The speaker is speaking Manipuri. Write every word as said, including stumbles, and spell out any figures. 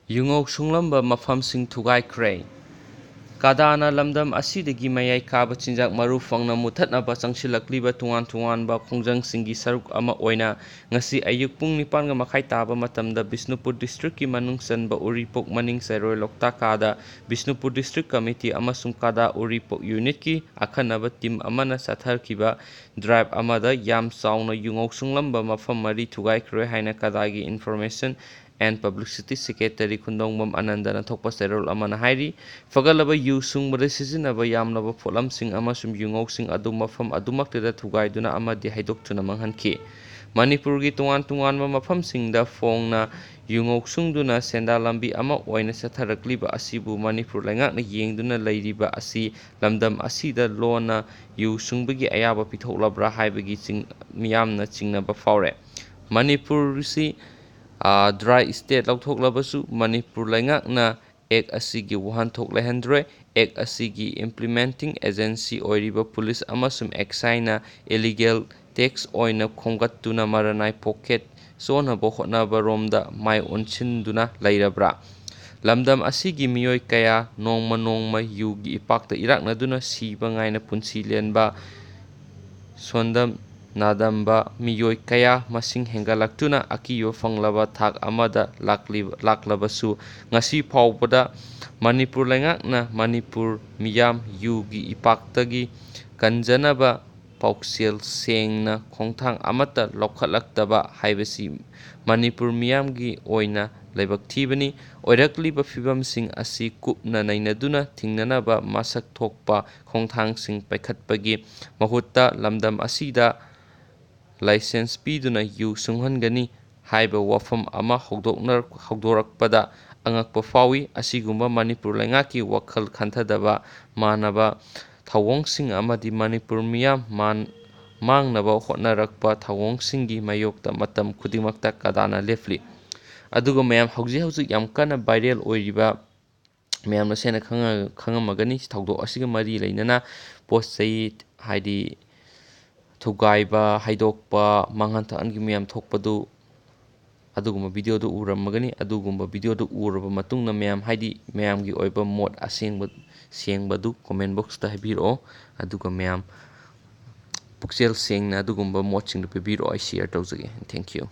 ꯌꯨꯉꯧ ꯁꯨꯡꯂꯝꯕ ꯃꯐꯝꯁꯤꯡ ꯊꯨꯒꯥꯏꯈ꯭ꯔꯦ꯫ ꯀꯗꯥꯅ ꯂꯝꯗꯝ ꯑꯁꯤꯗꯒꯤ ꯃꯌꯥꯏ ꯀꯥꯕ ꯆꯤꯟꯖꯥꯛ ꯃꯔꯨ ꯐꯪꯅ ꯃꯨꯠꯊꯠꯅꯕ ꯆꯪꯁꯤꯜꯂꯛꯂꯤꯕ ꯇꯣꯉꯥꯟ ꯇꯣꯉꯥꯟꯕ ꯈꯣꯡꯖꯪꯁꯤꯡꯒꯤ ꯁꯔꯨꯛ ꯑꯃ ꯑꯣꯏꯅ ꯉꯁꯤ ꯑꯌꯨꯛ ꯄꯨꯡ ꯅꯤꯄꯥꯟꯒ ꯃꯈꯥꯏ ꯇꯥꯕ ꯃꯇꯝꯗ ꯕꯤꯁꯅꯨꯄꯨꯔ ꯗꯤꯁꯇ꯭ꯔꯤꯛꯀꯤ ꯃꯅꯨꯡ ꯆꯟꯕ ꯎꯔꯤꯄꯣꯛ ꯃꯅꯤꯡ ꯆꯩꯔꯣꯏ ꯂꯣꯛꯇꯥꯛ ꯀꯥꯗ ꯕꯤꯁꯅꯨꯄꯨꯔ ꯗꯤꯁꯇ꯭ꯔꯤꯛ ꯀꯃꯤꯇꯤ ꯑꯃꯁꯨꯡ ꯀꯥꯗꯥ ꯎꯔꯤꯄꯣꯛ ꯌꯨꯅꯤꯠꯀꯤ ꯑꯈꯟꯅꯕ ꯇꯤꯝ ꯑꯃꯅ ꯆꯠꯊꯈꯤꯕ ꯗ꯭ꯔꯥꯏꯚ ꯑꯃꯗ ꯌꯥꯝ ꯆꯥꯎꯅ ꯌꯨꯉꯧ ꯁꯨꯡꯂꯝꯕ ꯃꯐꯝ ꯃꯔꯤ ꯊꯨꯒꯥꯏꯈ꯭ꯔꯦ ꯍꯥꯏꯅ ꯀꯥꯗꯥꯒꯤ ꯏꯟꯐꯣꯔꯃꯦꯁꯟ and Publicity Secretary ꯈꯨꯟꯗꯣꯡꯕꯝ ꯑꯅꯟꯗꯅ ꯊꯣꯛꯄ ꯆꯦꯔꯣꯜ ꯑꯃꯅ ꯍꯥꯏꯔꯤ꯫ ꯐꯒꯠꯂꯕ ꯌꯨ ꯁꯨꯡꯕꯗ ꯁꯤꯖꯤꯟꯅꯕ ꯌꯥꯝꯂꯕ ꯄꯣꯠꯂꯝꯁꯤꯡ ꯑꯃꯁꯨꯡ ꯌꯨꯉꯧꯁꯤꯡ ꯑꯗꯨ ꯃꯐꯝ ꯑꯗꯨꯃꯛꯇꯗ ꯊꯨꯒꯥꯏꯗꯨꯅ ꯑꯃꯗꯤ ꯍꯩꯗꯣꯛꯇꯨꯅ ꯃꯥꯡꯍꯟꯈꯤ꯫ ꯃꯅꯤꯄꯨꯔꯒꯤ ꯇꯣꯉꯥꯟ ꯇꯣꯉꯥꯟꯕ ꯃꯐꯝꯁꯤꯡꯗ ꯐꯣꯡꯅ ꯌꯨꯉꯧ ꯁꯨꯡꯗꯨꯅ ꯁꯦꯟꯗꯥꯟ ꯂꯝꯕꯤ ꯑꯃ ꯑꯣꯏꯅ ꯆꯠꯊꯔꯛꯂꯤꯕ ꯑꯁꯤꯕꯨ ꯃꯅꯤꯄꯨꯔ ꯂꯩꯉꯥꯛꯅ ꯌꯦꯡꯗꯨꯅ ꯂꯩꯔꯤꯕ ꯑꯁꯤ ꯂꯝꯗꯝ ꯑꯁꯤꯗ ꯂꯣꯟꯅ ꯌꯨ ꯁꯨꯡꯕꯒꯤ ꯑꯌꯥꯕ ꯄꯤꯊꯣꯛꯂꯕ꯭ꯔꯥ ꯍꯥꯏꯕꯒꯤ ꯆꯤꯡ-, ꯃꯤꯌꯥꯝꯅ ꯆꯤꯡꯅꯕ ꯐꯥꯎꯔꯦ꯫ ꯃꯅꯤꯄꯨꯔꯁꯤ, ꯑꯥ, ꯗ꯭ꯔꯥꯏ ꯁ꯭ꯇꯦꯠ ꯂꯧꯊꯣꯛꯂꯕꯁꯨ ꯃꯅꯤꯄꯨꯔ ꯂꯩꯉꯥꯛꯅ ꯑꯦꯛ ꯑꯁꯤꯒꯤ ꯋꯥꯍꯟꯊꯣꯛ ꯂꯩꯍꯟꯗ꯭ꯔꯦ꯫ ꯑꯦꯛ ꯑꯁꯤꯒꯤ ꯏꯝꯄ꯭ꯂꯤꯃꯦꯟꯇꯤꯡ ꯑꯦꯖꯦꯟꯁꯤ ꯑꯣꯏꯔꯤꯕ ꯄꯨꯂꯤꯁ ꯑꯃꯁꯨꯡ ꯑꯦꯛꯁꯥꯏꯅ ꯏꯂꯤꯒꯦꯜ ꯇꯦꯛꯁ ꯑꯣꯏꯅ ꯈꯣꯝꯒꯠꯇꯨꯅ ꯃꯔꯅꯥꯏ ꯄꯣꯀꯦꯠ ꯆꯣꯟꯅꯕ ꯍꯣꯠꯅꯕꯔꯣꯝꯗ ꯃꯥꯏ ꯑꯣꯟꯁꯤꯟꯗꯨꯅ ꯂꯩꯔꯕ꯭ꯔꯥ? ꯂꯝꯗꯝ ꯑꯁꯤꯒꯤ ꯃꯤꯑꯣꯏ ꯀꯌꯥ ꯅꯣꯡꯃ ꯅꯣꯡꯃ ꯌꯨꯒꯤ ꯏꯄꯥꯛꯇ ꯏꯔꯥꯛꯅꯗꯨꯅ ꯁꯤꯕ ꯉꯥꯏꯅ ꯄꯨꯟꯁꯤ ꯂꯦꯟꯕ ꯁꯣꯟꯗꯝ ꯅꯥꯗꯝꯕ ꯃꯤꯑꯣꯏ ꯀꯌꯥ ꯃꯁꯤꯡ ꯍꯦꯟꯒꯠꯂꯛꯇꯨꯅ ꯑꯀꯤꯕ ꯐꯪꯂꯕ ꯊꯥꯛ ꯑꯃꯗ ꯂꯥꯛꯂꯤ-, ꯂꯥꯛꯂꯕꯁꯨ, ꯉꯁꯤ ꯐꯥꯎꯕꯗ ꯃꯅꯤꯄꯨꯔ ꯂꯩꯉꯥꯛꯅ ꯃꯅꯤꯄꯨꯔ ꯃꯤꯌꯥꯝ ꯌꯨꯒꯤ ꯏꯄꯥꯛꯇꯒꯤ ꯀꯟꯖꯅꯕ ꯄꯥꯎꯖꯦꯜ ꯁꯦꯡꯅ ꯈꯣꯡꯊꯥꯡ ꯑꯃꯠꯇ ꯂꯧꯈꯠꯂꯛꯇꯕ ꯍꯥꯏꯕꯁꯤ ꯃꯅꯤꯄꯨꯔ ꯃꯤꯌꯥꯝꯒꯤ ꯑꯣꯏꯅ ꯂꯥꯏꯕꯛ ꯊꯤꯕꯅꯤ꯫ ꯑꯣꯏꯔꯛꯂꯤꯕ ꯐꯤꯕꯝꯁꯤꯡ ꯑꯁꯤ ꯀꯨꯞꯅ ꯅꯩꯅꯗꯨꯅ ꯊꯤꯡꯅꯅꯕ ꯃꯁꯛ ꯊꯣꯛꯄ ꯈꯣꯡꯊꯥꯡꯁꯤꯡ ꯄꯥꯏꯈꯠꯄꯒꯤ ꯃꯍꯨꯠꯇ ꯂꯝꯗꯝ ꯑꯁꯤꯗ ꯂꯥꯏꯁꯦꯟꯁ ꯄꯤꯗꯨꯅ ꯌꯨ ꯁꯨꯡꯍꯟꯒꯅꯤ ꯍꯥꯏꯕ ꯋꯥꯐꯝ ꯑꯃ ꯍꯧꯗꯣꯛꯅ-, ꯍꯧꯗꯣꯔꯛꯄꯗ ꯑꯉꯛꯄ ꯐꯥꯎꯏ꯫ ꯑꯁꯤꯒꯨꯝꯕ ꯃꯅꯤꯄꯨꯔ ꯂꯩꯉꯥꯛꯀꯤ ꯋꯥꯈꯜ ꯈꯟꯊꯗꯕ ꯃꯥꯟꯅꯕ ꯊꯧꯑꯣꯡꯁꯤꯡ ꯑꯃꯗꯤ ꯃꯅꯤꯄꯨꯔ ꯃꯤꯌꯥꯝ ꯃꯥꯟ-, ꯃꯥꯡꯅꯕ ꯍꯣꯠꯅꯔꯛꯄ ꯊꯧꯑꯣꯡꯁꯤꯡꯒꯤ ꯃꯥꯌꯣꯛꯇ ꯃꯇꯝ ꯈꯨꯗꯤꯡꯃꯛꯇ ꯀꯗꯥꯅ ꯂꯦꯞꯂꯤ꯫ ꯑꯗꯨꯒ ꯃꯌꯥꯝ ꯍꯧꯖꯤꯛ ꯍꯧꯖꯤꯛ ꯌꯥꯝ ꯀꯟꯅ ꯚꯥꯏꯔꯦꯜ ꯑꯣꯏꯔꯤꯕ, ꯃꯌꯥꯝ ꯃꯁꯦꯅ ꯈꯪꯉ-, ꯈꯪꯉꯝꯃꯒꯅꯤ, ꯊꯧꯗꯣꯛ ꯑꯁꯤꯒ ꯃꯔꯤ ꯂꯩꯅꯅ ꯄꯣꯠ ꯆꯩ, ꯍꯥꯏꯗꯤ ꯊꯨꯒꯥꯏꯕ, ꯍꯩꯗꯣꯛꯄ, ꯃꯥꯡꯍꯟ ꯇꯥꯛꯍꯟꯈꯤꯕ ꯃꯌꯥꯝ ꯊꯣꯛꯄꯗꯨ ꯑꯗꯨꯒꯨꯝꯕ videoꯗꯨ ꯎꯔꯝꯃꯒꯅꯤ꯫ ꯑꯗꯨꯒꯨꯝꯕ videoꯗꯨ ꯎꯔꯕ ꯃꯇꯨꯡꯗ ꯃꯌꯥꯝ, ꯍꯥꯏꯗꯤ ꯃꯌꯥꯝꯒꯤ ꯑꯣꯏꯕ ꯃꯣꯠ ꯑꯁꯦꯡꯕ, ꯁꯦꯡꯕꯗꯨ comment boxꯇ ꯍꯥꯏꯕꯤꯔꯛꯑꯣ꯫ ꯑꯗꯨꯒ ꯃꯌꯥꯝ ꯄꯨꯛꯆꯦꯜ ꯁꯦꯡꯅ ꯑꯗꯨꯒꯨꯝꯕ ꯃꯣꯠꯁꯤꯡꯗꯨ ꯄꯤꯕꯤꯔꯛꯑꯣ, ꯑꯩ share ꯇꯧꯖꯒꯦ꯫ Thank you꯫